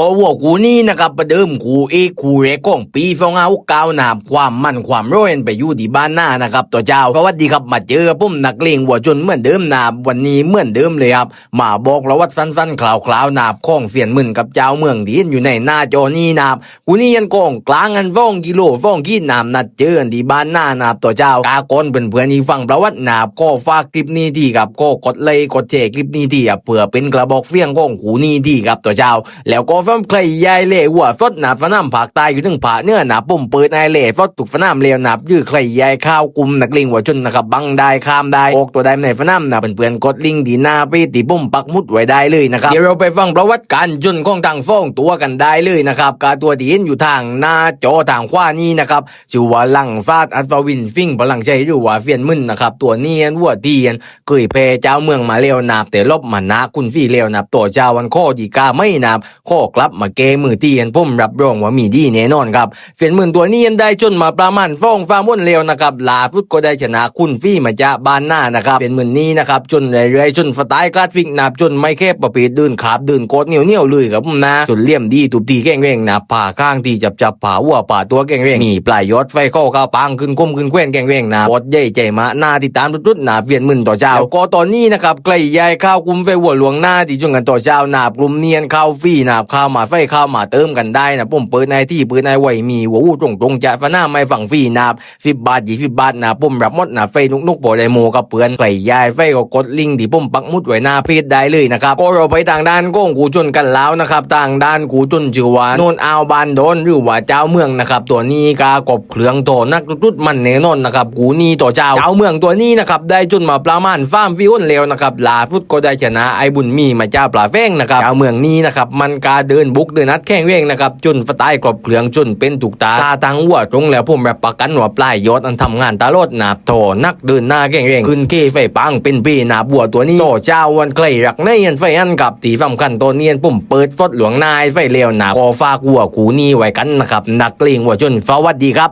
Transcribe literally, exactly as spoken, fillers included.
ก็วัวคู่นี้นะครับประเดิมคู่เอกคู่แรกของปีสองห้าหกเก้านะครับ ความมันความร้อยไปอยู่ที่บ้านนานะครับต่อเจ้า สวัสดีครับ มาเจอผมนักเลงวัวชนเหมือนเดิมนะครับ วันนี้เหมือนเดิมเลยครับ มาบอกประวัติสั้นๆคร่าวๆนะครับ ของเซียนหมื่นกับเจ้าเมืองที่เห็นอยู่ในหน้าจอนี้นะครับ คู่นี้อันกองกลางอันสองกิโลสองขีดนะครับ นัดเจอกันที่บ้านนานะครับต่อเจ้า กาก่อนเปื่อนๆอีกฟังประวัตินะครับ ก็ฝากคลิปนี้ทีครับ ก็กดไลค์กดแชร์คลิปนี้ทีครับ เพื่อเป็นกระบอกเสียงของคู่นี้ทีครับต่อเจ้า แล้วก็สำหรับใครยายแล่วัวสดนะครับ สนามภาคใต้อยู่ถึงภาคเหนือนะครับ ผมเปิดให้แล่สดทุกสนามแล้วนะครับ หรือใครยายข้าวกลุ่มนักเลงวัวชนนะครับ บังได้ข้ามได้ ออกตัวได้ในสนามนะครับ เปื่อนๆกดลิงก์ที่หน้าเพจที่ผมปักหมุดไว้ได้เลยนะครับ เดี๋ยวเราไปฟังประวัติการชนของทั้งสองตัวกันได้เลยนะครับ กาตัวที่เห็นอยู่ทางหน้าจอทางขวานี้นะครับ ชื่อว่าลังฟาดอัศวินสิงห์พลังชัย หรือว่าเซียนหมื่นนะครับ ตัวนี้อันวัวที่อันเคยแพ้เจ้าเมืองมาแล้วนะครับ แต่ลบมาหน้าคุณฟรีแล้วนะครับ ต่อเจ้าอันข้อดีกาไม่นะครับ ข้อกลับมาแก้มือที่อันผมรับรองว่ามีดีแน่นอนครับ เซียนหมื่นตัวนี้อันได้ชนมาประมาณสองสามวันแล้วนะครับ ล่าสุดก็ได้ชนะคุณฟรีมาจากบ้านนานะครับ เซียนหมื่นนี้นะครับ ชนเรื่อยๆ ชนสไตล์คลาสสิกนะครับ ชนไม่แคบประเภทเดินขาบเดินกอดเหนียวๆเลยครับผมนะ ชนเหลี่ยมดีทุบตีแข็งแรงนะครับ ผ่าข้างที่จับๆ ผ่าหัวผ่าตัวแข็งแรง มีปลายยอดไฟข้อข้าวปางขึ้นคมขึ้นแขวนแข็งแรงนะครับ ปอดใหญ่ใจมาหน้าที่ตามสุดๆนะครับ เซียนหมื่นต่อเจ้า แล้วก็ตอนนี้นะครับ ใครยายข้าวกลุ่มไฟวัวหลวงหน้าที่ชนกันต่อเจ้านะครับ กลุ่มเนียนข้าวฟรีนะครับ ข้าวมาไฟข้าวมาเติมกันได้นะ ผมเปิดในที่เปิดในไว้มีหัวอู้ตรงๆจะสนามไม่ฟังฟรีนะครับ สิบบาทยี่สิบบาทนะครับ ผมรับหมดนะครับ ไฟนุกๆพอได้โมกับเปื่อน ใครยายไฟก็กดลิงก์ที่ผมปักหมุดไว้หน้าเพจได้เลยนะครับ ก็เราไปทางด้านของกูชนกันแล้วนะครับ ทางด้านกูชนชื่อว่าโนนอาวบานดอน หรือว่าเจ้าเมืองนะครับ ตัวนี้กากบเครื่องโตนักตุดๆมันแน่นอนนะครับ กูนี้ต่อเจ้า เจ้าเมืองตัวนี้นะครับ ได้ชนมาประมาณสามสี่วันแล้วนะครับ ล่าสุดก็ได้ชนะไอ้บุญมีมาจากปลาแฝงนะครับ เจ้าเมืองนี้นะครับ มันกาเดินบุกเดินอัดแข็งแรงนะครับ ชนสไตล์กบเครื่องชนเป็นถูกตา ตาทางวัวตรงแล้วผมรับประกันว่าปลายยอดอันทำงานตลอดนะครับ โตนักเดินหน้าแข็งแรง ขึ้นเคไฟปังเป็นปีนะครับ วัวตัวนี้ ต่อเจ้าวันใครรักในอันไฟอันกับที่สำคัญตอนนี้อันผมเปิดสดหลวงหน้าไอ้ไฟแล้วนะครับ ก็ฝากวัวคู่นี้ไว้กันนะครับ นักเลงวัวชน สวัสดีครับ